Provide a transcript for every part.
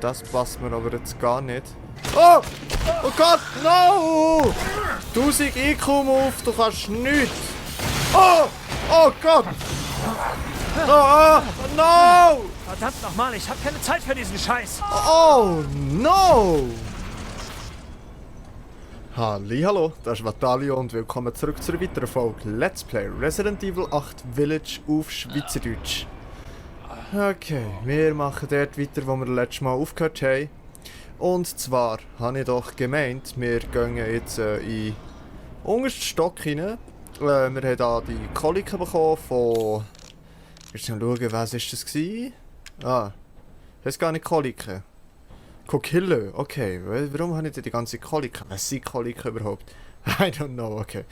Das passt mir aber jetzt gar nicht. Oh! Oh Gott, no! 1000 IQ-Move, du kannst nichts! Oh! Oh Gott! Oh, no! Verdammt nochmal, ich habe keine Zeit für diesen Scheiß. Oh no! Hallo, das ist Vatalio und willkommen zurück zu einer weiteren Folge Let's Play Resident Evil 8 Village auf Schweizerdeutsch. Okay, wir machen dort weiter, wo wir letztes Mal aufgehört haben. Und zwar habe ich doch gemeint, wir gehen jetzt in den untersten Stock rein. Wir haben hier die Koliken bekommen von... Jetzt mal schauen, was ist das gewesen? Ah, das ist gar nicht Koliken. Kokille, okay. Warum habe ich denn die ganze Koliken? Was sind Koliken überhaupt? I don't know, okay.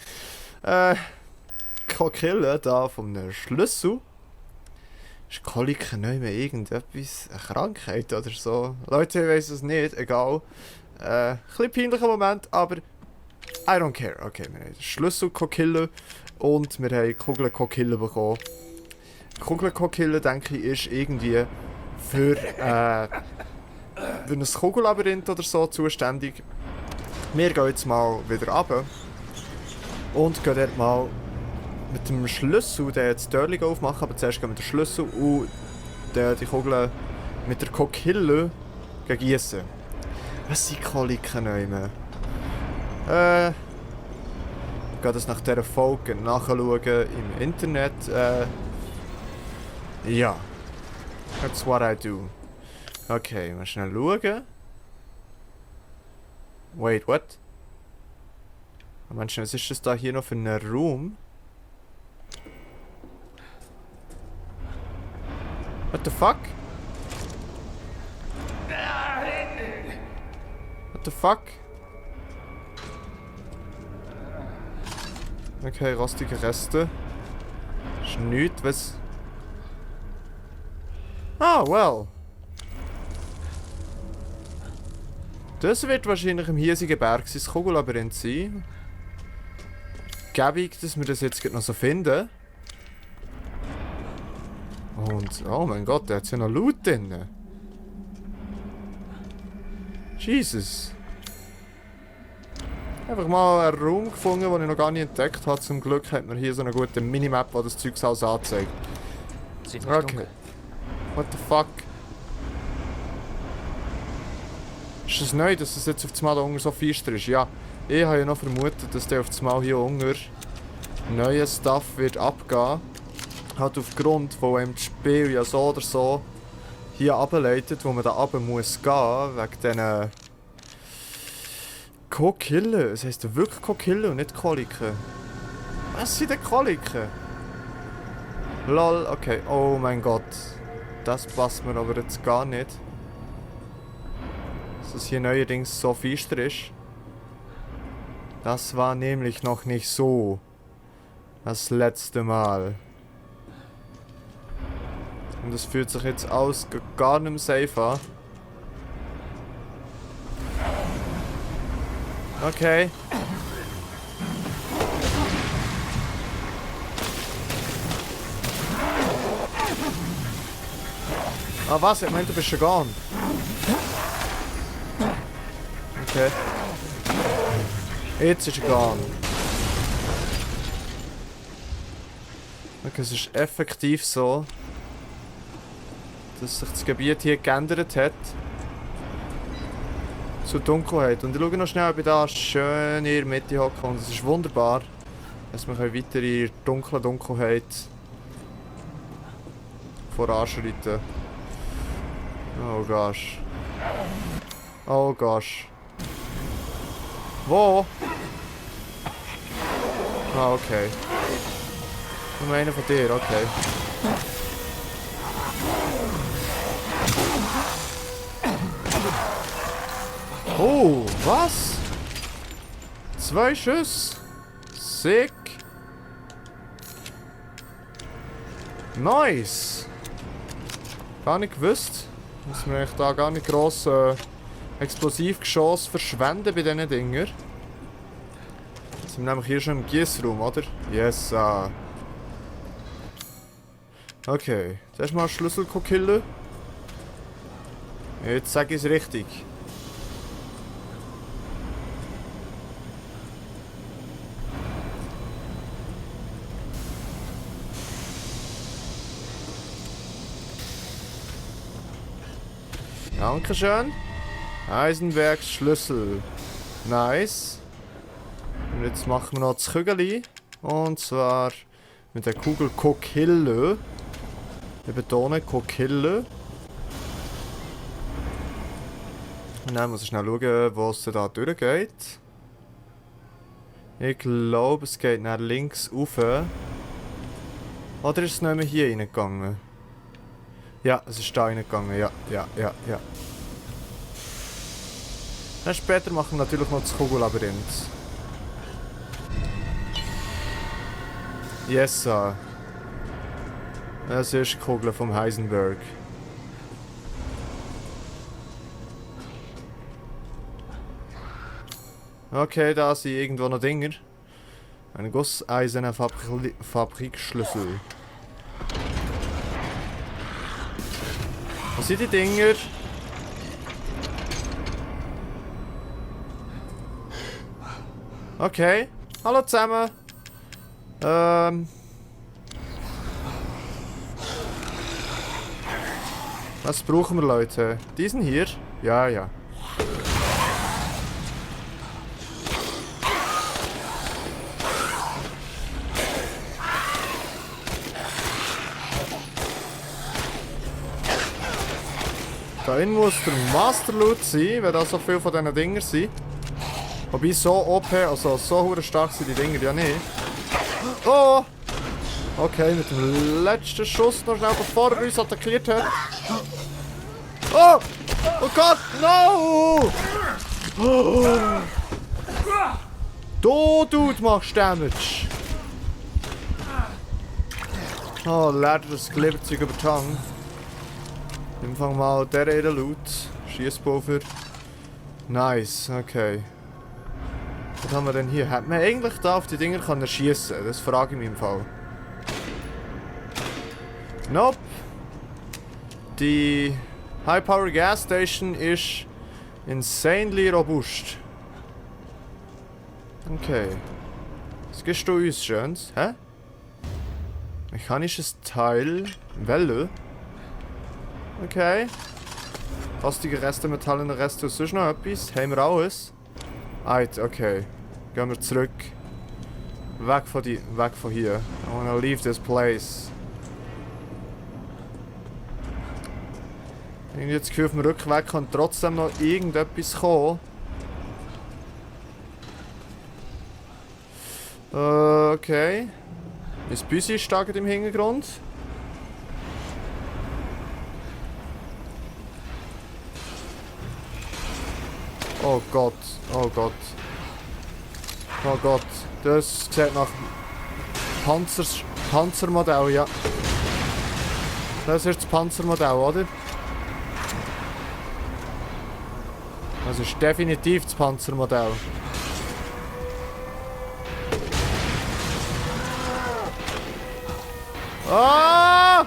Kokille, da von einem Schlüssel. Ist Koliken nicht mehr irgendetwas? Eine Krankheit oder so? Leute, ich weiss es nicht, egal. Ein bisschen peinlicher Moment, aber I don't care. Okay, wir haben Schlüssel Kokille und wir haben Kugeln Kokille bekommen. Kugeln Kokille, denke ich, ist irgendwie für ein Kugellabyrinth oder so zuständig. Wir gehen jetzt mal wieder runter und gehen dort mal mit dem Schlüssel das Türchen aufmachen, aber zuerst gehen wir den Schlüssel und die Kugeln mit der Kokille gießen. Was sind Koliken nehmen? Ich gehe das nach dieser Folge nachschauen im Internet. Ja. That's what I do. Okay, mal schnell schauen. Wait, what? Mensch, was ist das da hier noch für ein Raum? What the fuck? What the fuck? Okay, rostige Reste. Ist nichts, was... Ah, well. Das wird wahrscheinlich im hiesigen Berg sein Kugellabyrinth sein. Gäbig, dass wir das jetzt noch so finden. Und, oh mein Gott, da hat ja noch Loot drin. Jesus. Einfach mal einen Raum gefunden, den ich noch gar nicht entdeckt habe. Zum Glück hat man hier so eine gute Minimap, die das Zeug alles anzeigt. Sieht nicht dunkel. What the fuck? Ist es neu, dass es jetzt auf das Mal unten so feister ist? Ja, ich habe ja noch vermutet, dass der auf das Mal hier unten neue Stuff wird abgehen. Halt aufgrund von einem das Spiel ja so oder so hier ableitet, wo man da runter muss gehen, wegen diesen Kokille. Es heisst wirklich Kokille und nicht Koliken. Was sind denn Koliken? Lol, okay, oh mein Gott. Das passt mir aber jetzt gar nicht. Dass es hier neuerdings so feister ist. Das war nämlich noch nicht so. Das letzte Mal. Und es fühlt sich jetzt aus gar nicht mehr safe an. Okay. Ah was? Ich meinte, du bist schon gone. Okay. Jetzt ist er gone. Okay, es ist effektiv so, dass sich das Gebiet hier geändert hat. Zur Dunkelheit. Und ich schaue noch schnell, ob ich da schön in der Mitte hocke. Und es ist wunderbar, dass wir weiter in der Dunkelheit voranschreiten. Oh gosh. Oh gosh. Wo? Ah, okay. Nur einer von dir, okay. Oh, was? 2 Schüsse. Sick. Nice. Gar nicht gewusst. Muss man eigentlich da gar nicht gross Explosivgeschoss verschwenden bei diesen Dinger. Jetzt sind wir nämlich hier schon im Gießraum, oder? Yes, Okay, zuerst mal Schlüssel killen. Jetzt sag ich es richtig. Dankeschön. Eisenwerksschlüssel. Nice. Und jetzt machen wir noch das Kügeli. Und zwar mit der Kugel Kokille. Ich betone Kokille. Und dann muss ich schnell schauen, wo es da durchgeht. Ich glaube, es geht nach links rauf. Oder ist es nicht mehr hier reingegangen? Ja, es ist da reingegangen. Ja. Dann später machen wir natürlich noch das Kugellabyrinth. Yes, sir. Das ist die Kugel vom Heisenberg. Okay, da sind irgendwo noch Dinger. Ein gusseiserner Fabrikschlüssel. Was sind die Dinger? Okay. Hallo zusammen. Was brauchen wir, Leute? Diesen hier? Ja. Da innen muss der Master Loot sein, weil da so viel von diesen Dingern sind. Wobei so OP, also so hure stark sind die Dinger ja nicht. Oh! Okay, mit dem letzten Schuss noch schnell, bevor er uns attackiert hat. Oh! Oh Gott, no! Oh. Du machst Damage. Oh, leider das Glibberzeug über die Hand. Empfang mal der Loot. Schießpulver. Nice, okay. Was haben wir denn hier? Hat man eigentlich da auf die Dinger schießen? Das frage ich mich im Fall. Nope. Die High Power Gas Station ist insanely robust. Okay. Was gibst du uns schönes? Hä? Mechanisches Teil. Welle. Okay. Rostige Reste, metallene Reste, sonst noch etwas? Haben wir alles? Alright, okay. Gehen wir zurück. Weg von hier. I wanna leave this place. Ich habe jetzt das Gefühl, auf dem Rückweg kann trotzdem noch irgendetwas kommen. Okay. Das Büsi steht im Hintergrund. Oh Gott, oh Gott. Oh Gott, das sieht nach Panzermodell, ja. Das ist das Panzermodell, oder? Das ist definitiv das Panzermodell. Ah!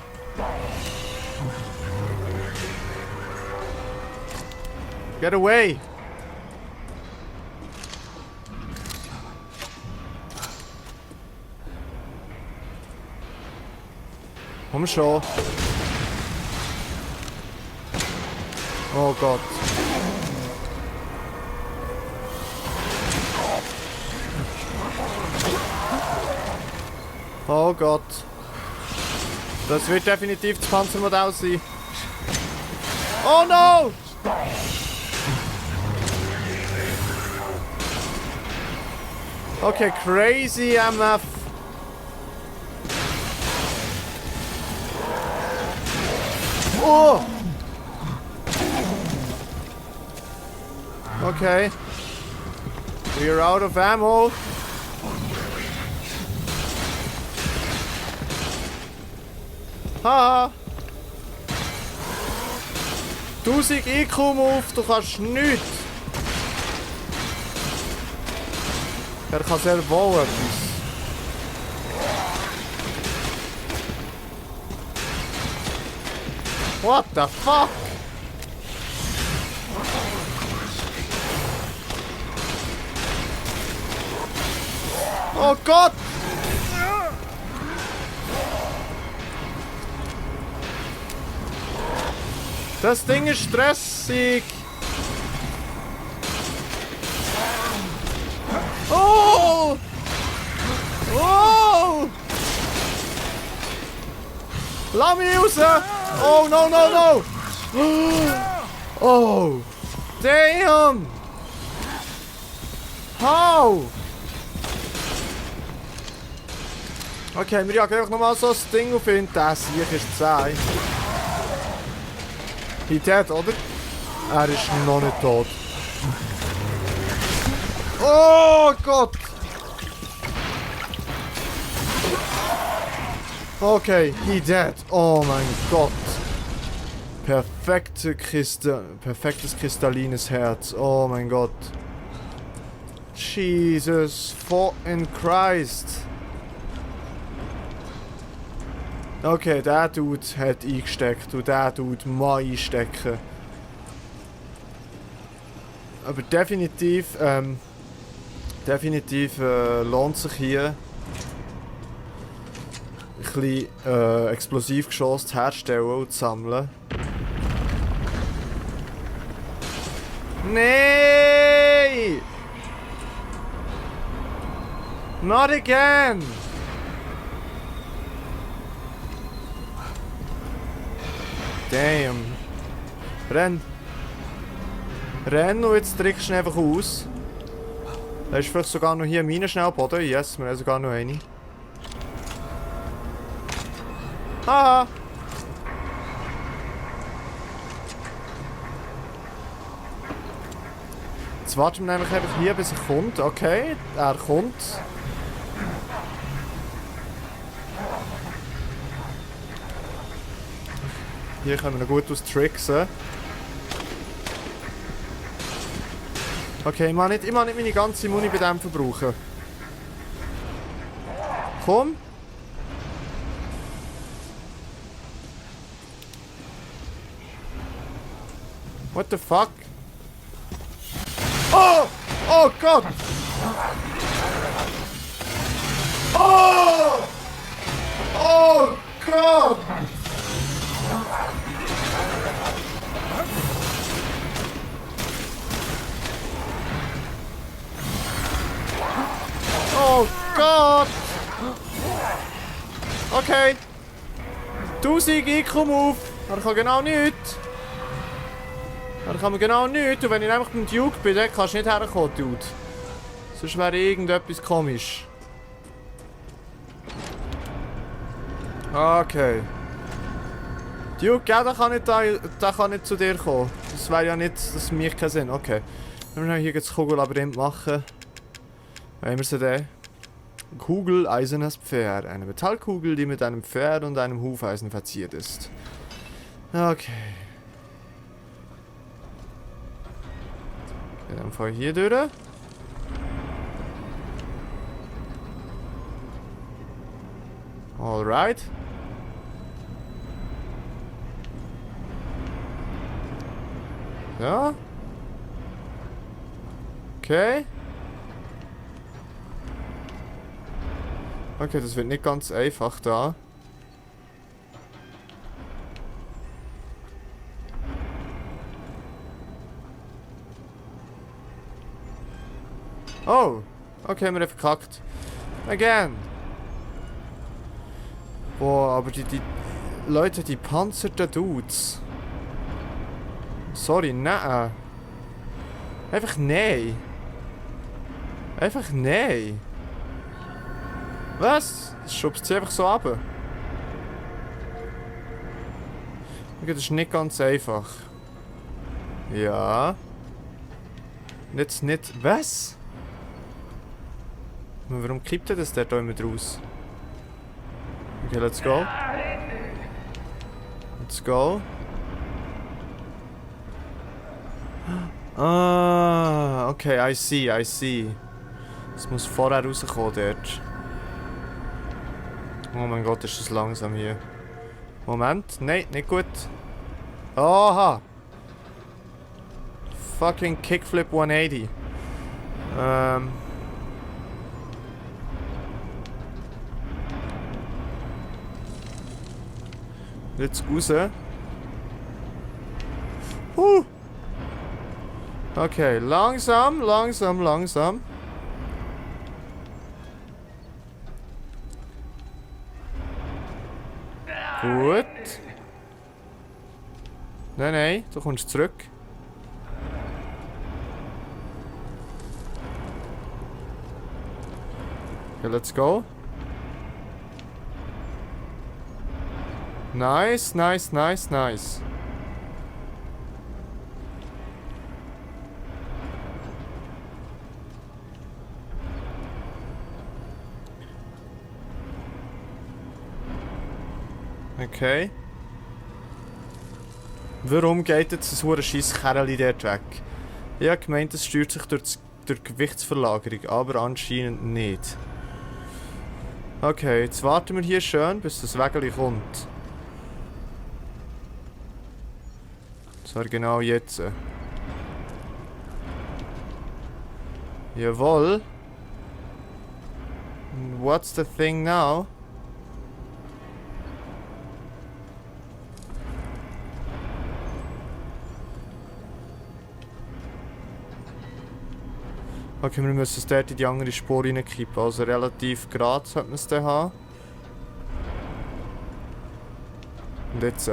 Get away! Komm schon. Oh Gott. Oh Gott. Das wird definitiv das Panzermodell sein. Oh no! Okay, crazy MF. Oh! Okay. We're out of ammo. Ha! 1000 IQ auf, du kannst nichts. Er kann sehr wohl etwas. What the fuck? Oh Gott! Das Ding ist stressig! Oh! Oh! Lass mich raus! Oh, no, no, no! Oh! Damn! How? Okay, wir jagen einfach nochmal so ein Ding auf ihn. Das hier ist 10. He dead, oder? Er ist noch nicht tot. Oh Gott! Okay, he dead. Oh mein Gott. Perfektes kristallines Herz. Oh mein Gott. Jesus fucking Christ. Okay, der Dude hat eingesteckt und der Dude muss einstecken. Aber definitiv, lohnt sich hier ein bisschen Explosivgeschoss zu herstellen und zu sammeln. Nein! Not again! Damn. Renn. Renn und jetzt trickst du ihn einfach aus. Da ist vielleicht sogar noch hier meine Schnellboden. Yes, wir haben sogar noch eine. Haha! Jetzt warten wir nämlich einfach hier, bis er kommt. Okay, er kommt. Hier können wir noch gut austricksen. Okay, ich mag nicht meine ganze Muni bei dem verbrauchen. Komm! What the fuck? Oh! Oh Gott! Oh! Oh Gott! Oh Gott! Okay. 1000 IQ-Move. Er kann genau nichts. Er kann mir genau nichts. Und wenn ich einfach beim Duke bin, dann kannst du nicht herkommen, Dude. Sonst wäre irgendetwas komisch. Okay. Duke, ja, der kann nicht zu dir kommen. Das wäre ja nicht, das macht keinen Sinn. Okay. Wir müssen hier jetzt Kugellabyrinth machen. Wollen wir sie denn? Kugel, eisernes Pferd. Eine Metallkugel, die mit einem Pferd und einem Hufeisen verziert ist. Okay. Dann fahr ich hier durch. Alright. Ja. Okay. Okay, das wird nicht ganz einfach da. Oh! Okay, wir haben verkackt. Again! Boah, aber die Leute, die panzerten Dudes. Sorry, nein. Einfach nein. Einfach nein. Was? Das schubst sie einfach so ab. Okay, das ist nicht ganz einfach. Ja. Jetzt nicht. Was? Warum kippt das der da immer draus? Okay, let's go. Let's go. Ah, okay, I see. Es muss vorher rauskommen dort. Oh mein Gott, ist das langsam hier. Moment, nein, nicht gut. Aha! Fucking Kickflip 180. Jetzt raus. Okay, langsam, langsam, langsam. Gut. Nein, nein, du kommst zurück. Okay, let's go. Nice, nice, nice, nice. Okay. Warum geht jetzt das hure scheiß Kerli dort weg? Ich habe gemeint, es steuert sich durch die Gewichtsverlagerung, aber anscheinend nicht. Okay, jetzt warten wir hier schön, bis das Wägeli kommt. Das war genau jetzt. Jawohl. What's the thing now? Okay, wir müssen es dort in die andere Spur reinkippen. Also relativ gerade sollte man es dann haben. Und jetzt.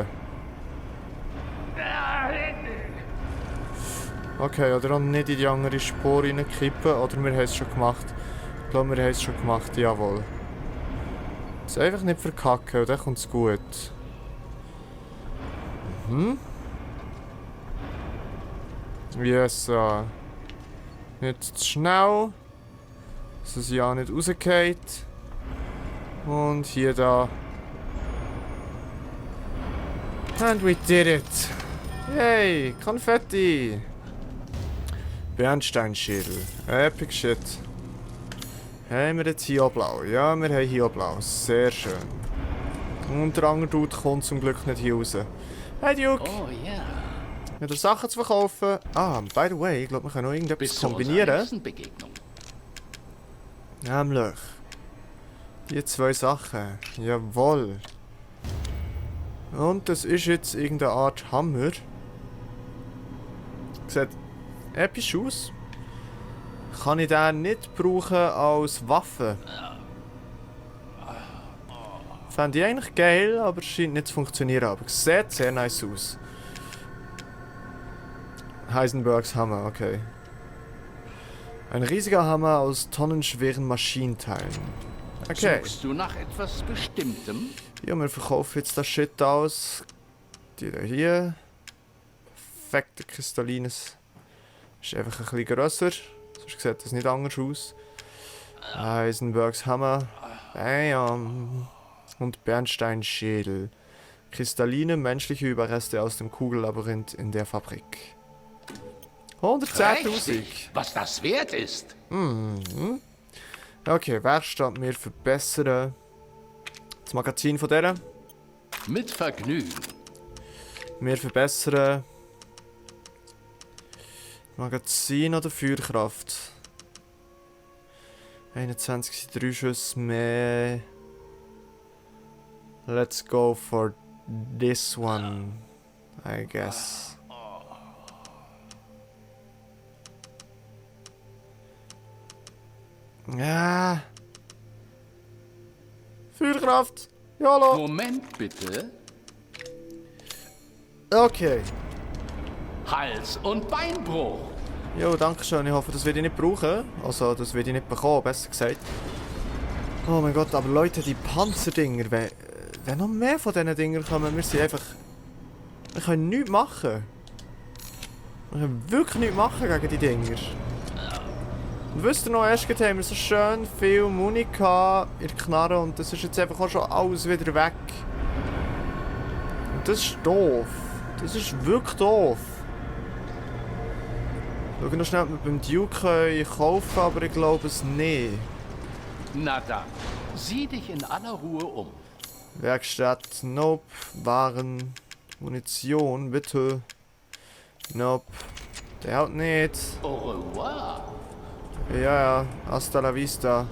Okay, oder auch nicht in die andere Spur reinkippen. Oder wir haben es schon gemacht. Ich glaube, wir haben es schon gemacht, jawohl. Jetzt einfach nicht verkacken und dann kommt es gut. Mhm. Yes, nicht zu schnell, dass es ja nicht rausgeht. Und hier da. And we did it! Yay! Konfetti! Bernsteinschädel. Epic shit. Haben wir jetzt hier auch blau? Ja, wir haben hier auch blau. Sehr schön. Und der andere Dude kommt zum Glück nicht hier raus. Hey Duke! Oh ja. Wieder Sachen zu verkaufen. Ah, by the way, ich glaube, wir können noch irgendetwas kombinieren. Nämlich die zwei Sachen. Jawohl. Und das ist jetzt irgendeine Art Hammer. Sieht episch aus. Kann ich den nicht brauchen als Waffe? Fände ich eigentlich geil, aber es scheint nicht zu funktionieren. Aber es sieht sehr nice aus. Heisenbergs Hammer, okay. Ein riesiger Hammer aus tonnenschweren Maschinenteilen. Okay. Suchst du nach etwas Bestimmtem? Ja, wir verkaufen jetzt das Shit aus. Die da hier. Perfekte kristallines. Ist einfach ein bisschen grösser. Sonst sieht das nicht anders aus. Heisenbergs Hammer. Bam. Und Bernsteinschädel. Kristalline menschliche Überreste aus dem Kugellabyrinth in der Fabrik. 110.000. Was das wert ist. Mhm. Okay, Werkstatt wir verbessern. Das Magazin von der. Mit Vergnügen. Wir verbessern. Magazin oder Feuerkraft. 21 sind 3 Schüsse mehr. Let's go for this one, I guess. Ja. Feuerkraft. Ja, hallo. Moment bitte. Okay. Hals- und Beinbruch. Jo, danke schön. Ich hoffe, das werde ich nicht brauchen. Also, das werde ich nicht bekommen, besser gesagt. Oh mein Gott, aber Leute, die Panzerdinger, wenn noch mehr von diesen Dingern kommen, wir sind einfach... Wir können nichts machen. Wir können wirklich nichts machen gegen die Dinger. Und wisst ihr noch, erst haben wir so schön viel Muni in der Knarre und das ist jetzt einfach auch schon alles wieder weg. Und das ist doof. Das ist wirklich doof. Schau noch schnell, ob wir beim Duke kaufen, aber ich glaube es nicht. Na dann, sieh dich in aller Ruhe um. Werkstatt, nope. Waren, Munition, bitte. Nope. Der haut nicht. Au revoir. Ja, ja, hasta la vista.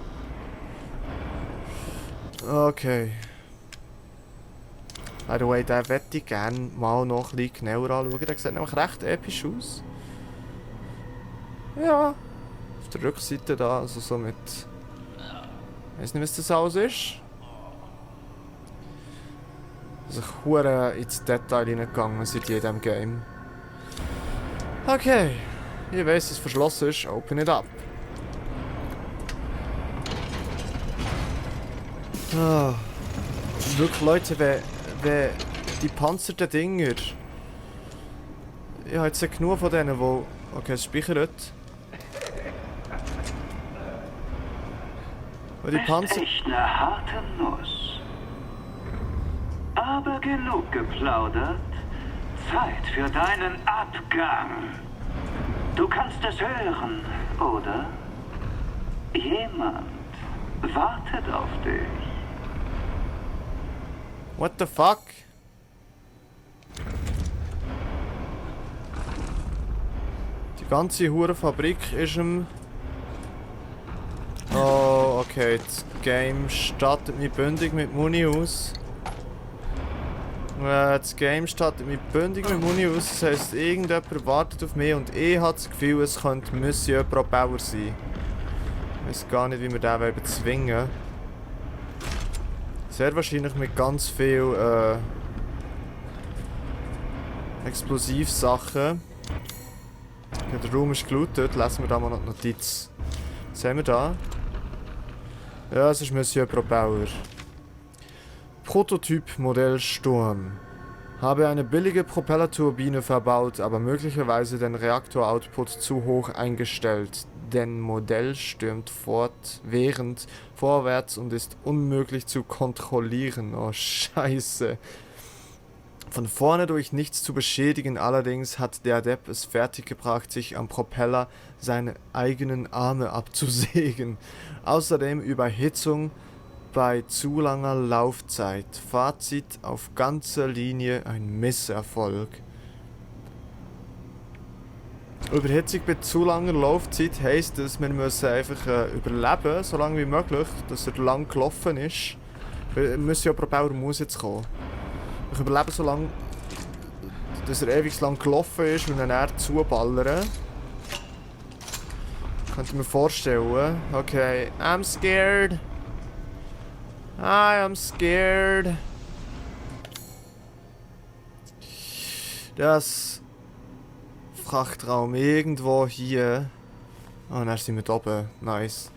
Okay. By the way, den möchte ich gerne mal noch ein bisschen genauer anschauen. Der sieht nämlich recht episch aus. Ja. Auf der Rückseite da, also so mit... Ich weiß nicht, was das alles ist. Also ich hure ins Detail hineingegangen seit jedem Game. Okay. Ich weiss, dass es verschlossen ist. Open it up. Ah. Wirklich, Leute, wenn die panzerten Dinger... Ich habe jetzt nicht genug von denen, die... Okay, es speichert. Und die Panzer... Echt eine harte Nuss. Aber genug geplaudert. Zeit für deinen Abgang. Du kannst es hören, oder? Jemand wartet auf dich. What the fuck? Die ganze Hurenfabrik ist im... Oh, okay. Das Game startet mich bündig mit Muni aus. Das Game startet mich bündig mit Muni aus. Das heisst, irgendjemand wartet auf mich und ich habe das Gefühl, es könnte Monsieur Propauer sein. Ich weiß gar nicht, wie wir den bezwingen wollen. Sehr wahrscheinlich mit ganz viel Explosivsachen. Okay, der Raum ist gelootet. Lassen wir da mal noch die Notiz. Was haben wir da? Ja, es ist Monsieur Propauer. Prototyp Modell Sturm. Habe eine billige Propellerturbine verbaut, aber möglicherweise den Reaktoroutput zu hoch eingestellt. Denn Modell stürmt fortwährend vorwärts und ist unmöglich zu kontrollieren. Oh, Scheiße. Von vorne durch nichts zu beschädigen, allerdings hat der Depp es fertiggebracht, sich am Propeller seine eigenen Arme abzusägen. Außerdem Überhitzung bei zu langer Laufzeit. Fazit: auf ganzer Linie ein Misserfolg. Überhitzung bei zu langer Laufzeit heisst, dass wir müssen einfach überleben, so lange wie möglich, dass er lang gelaufen ist. Monsieur Propauer muss jetzt kommen. Ich überlebe so lange, dass er ewig lang gelaufen ist und dann zuballern. Könnte ich mir vorstellen. Okay, I'm scared. I am scared. Das Frachtraum irgendwo hier. Ah, dann sind wir da oben. Nice.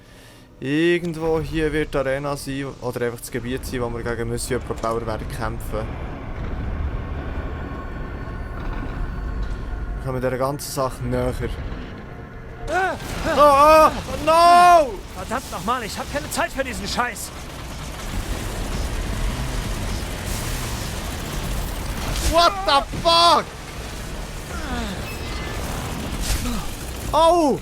Irgendwo hier wird die Arena sein oder einfach das Gebiet sein, wo wir gegen Monsieur Propauer werden kämpfen. Wir kommen dieser ganzen Sache näher. Oh, no! Verdammt nochmal, ich habe keine Zeit für diesen Scheiß. What the fuck? Oh!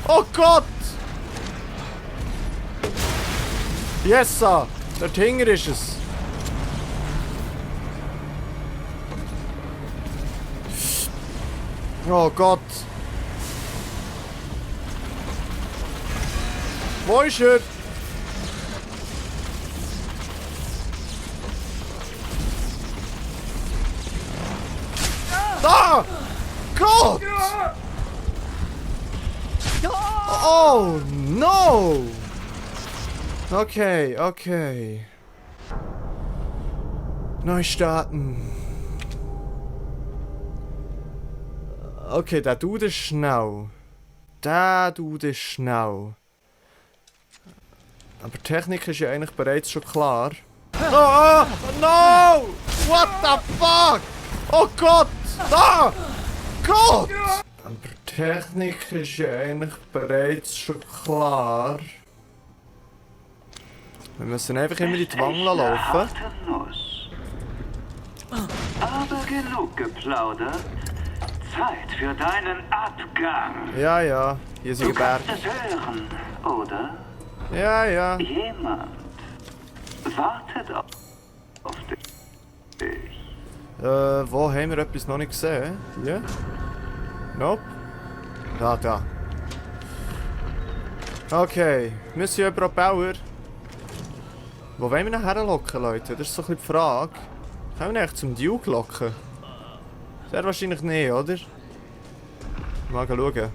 Oh Gott! Yes, sir! Der Tinger ist es! Oh Gott! Wo ist er? Da! Gott! Oh no! Okay, okay. Neu starten. Okay, der Dude ist schnell. Der Dude ist schnell. Aber die Technik ist ja eigentlich bereits schon klar. Oh, no! What the fuck? Oh Gott! Da! Gott! Aber die Technik ist ja eigentlich bereits schon klar. Wir müssen einfach immer in die Wangen laufen. Aber genug geplaudert. Zeit für deinen Abgang. Ja, ja, hier sind Du Berge. kannst es hören, oder? Ja, ja. Jemand wartet auf dich. Wo haben wir etwas noch nicht gesehen? Hier? Nope. Da. Okay, Monsieur Propeller. Wo wollen wir nachher locken, Leute? Das ist so ein bisschen die Frage. Können wir eigentlich zum Duke locken? Sehr wahrscheinlich nicht, oder? Mal schauen.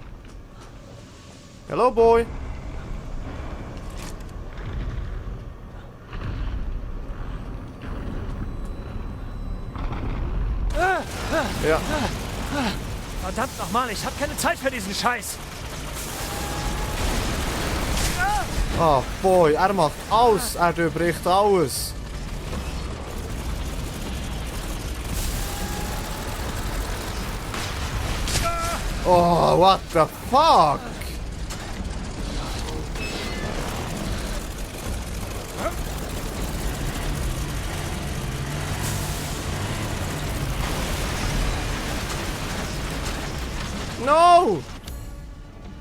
Hello, boy! Ja. Verdammt nochmal, ich habe keine Zeit für diesen Scheiß. Ah, boy, er macht alles. Er durchbricht alles. Oh, what the fuck? No!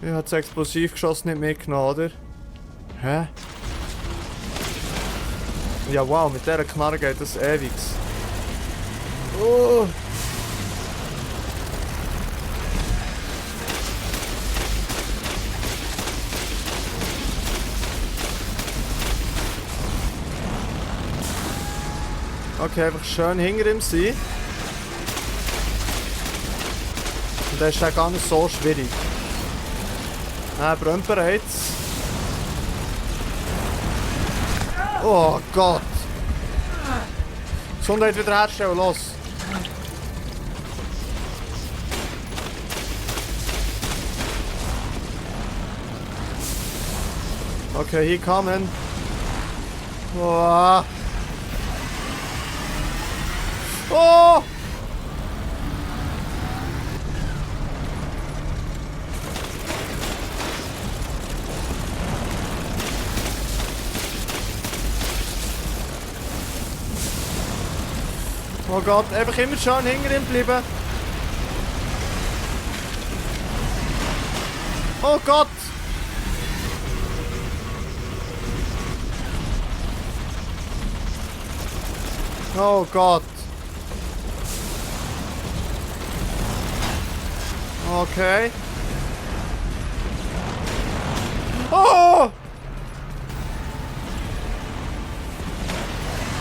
Ich habe das Explosivgeschoss nicht mitgenommen, oder? Hä? Ja, wow, mit dieser Knarre geht das ewig. Oh! Okay, einfach schön hinter ihm sein. Und das ist ja gar nicht so schwierig. Er brennt bereits. Oh Gott! Gesundheit wiederherstellen, los! Okay, hier kommen. Oh! Oh! Oh Gott, einfach immer schön hinter ihm bleiben. Oh Gott! Oh Gott! Okay. Oh!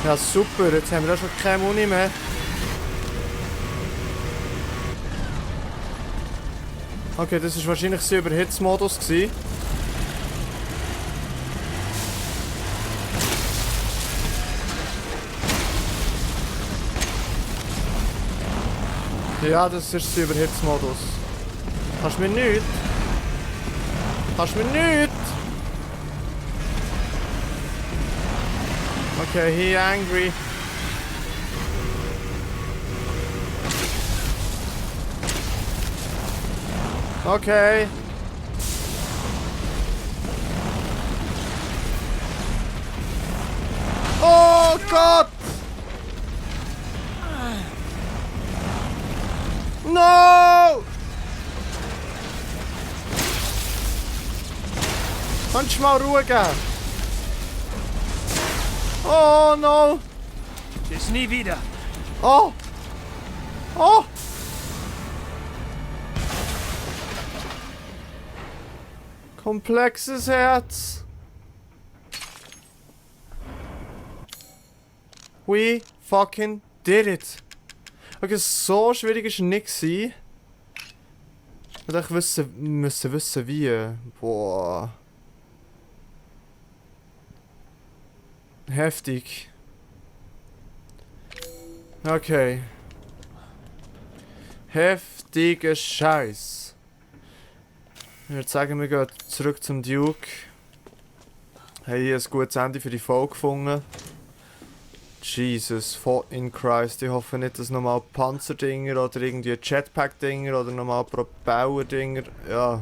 Ja super, jetzt haben wir auch schon keine Muni mehr. Okay, das war wahrscheinlich sein Überhitzmodus. Ja, das ist sein Überhitzmodus. Kannst du mir nichts? Kannst du mir nichts? Okay, he angry. Okay. Oh Gott! No! Kannst du mal Ruhe geben? Oh no! Bis nie wieder. Oh! Oh! Komplexes Herz. We fucking did it. Okay, so schwierig ist es nicht gewesen. Ich müssen wissen wie. Boah. Heftig. Okay. Heftiger Scheiß. Ich würde sagen, wir gehen zurück zum Duke. Haben hier ein gutes Ende für die Folge gefunden. Jesus, in Christ. Ich hoffe nicht, dass nochmal Panzerdinger oder irgendwie Jetpack-Dinger oder nochmal Propeller-Dinger. Ja,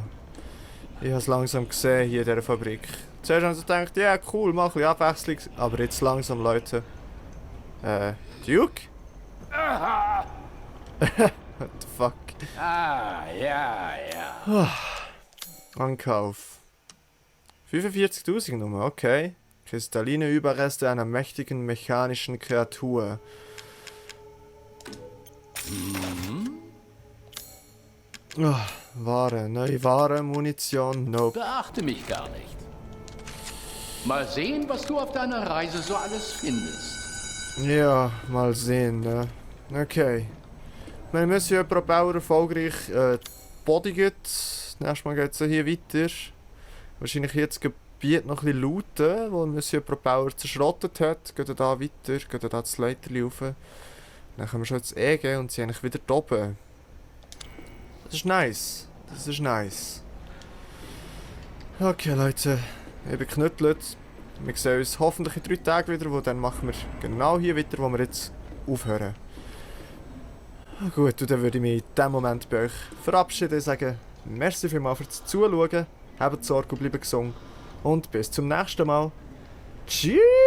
ich habe es langsam gesehen hier in dieser Fabrik. Zuerst haben sie gedacht, ja cool, mach ein bisschen Abwechslung. Aber jetzt langsam, Leute. Duke? What the fuck? Ah, ja, ja. Ankauf. 45.000 Nummer, okay. Kristalline Überreste einer mächtigen mechanischen Kreatur. Ware, neue Ware, Munition, nope. Beachte mich gar nicht. Mal sehen, was du auf deiner Reise so alles findest. Ja, mal sehen, ne? Okay. Wir müssen ja pro Bauer erfolgreich bodigen. Nächstes Mal geht es hier weiter. Wahrscheinlich hier das Gebiet noch ein bisschen looten, wo Monsieur pro Bauer zerschrottet hat. Gehen da weiter, gehen da das Leiterli rauf. Dann können wir schon ins gehen und sind eigentlich wieder da oben. Das ist nice. Das ist nice. Okay, Leute. Ich bin geknüttelt. Wir sehen uns hoffentlich in 3 Tagen wieder, wo dann machen wir genau hier weiter, wo wir jetzt aufhören. Gut, und dann würde ich mich in diesem Moment bei euch verabschieden und sagen, merci vielmals fürs Zuschauen, habt Sorge und bleibt gesund und bis zum nächsten Mal. Tschüss!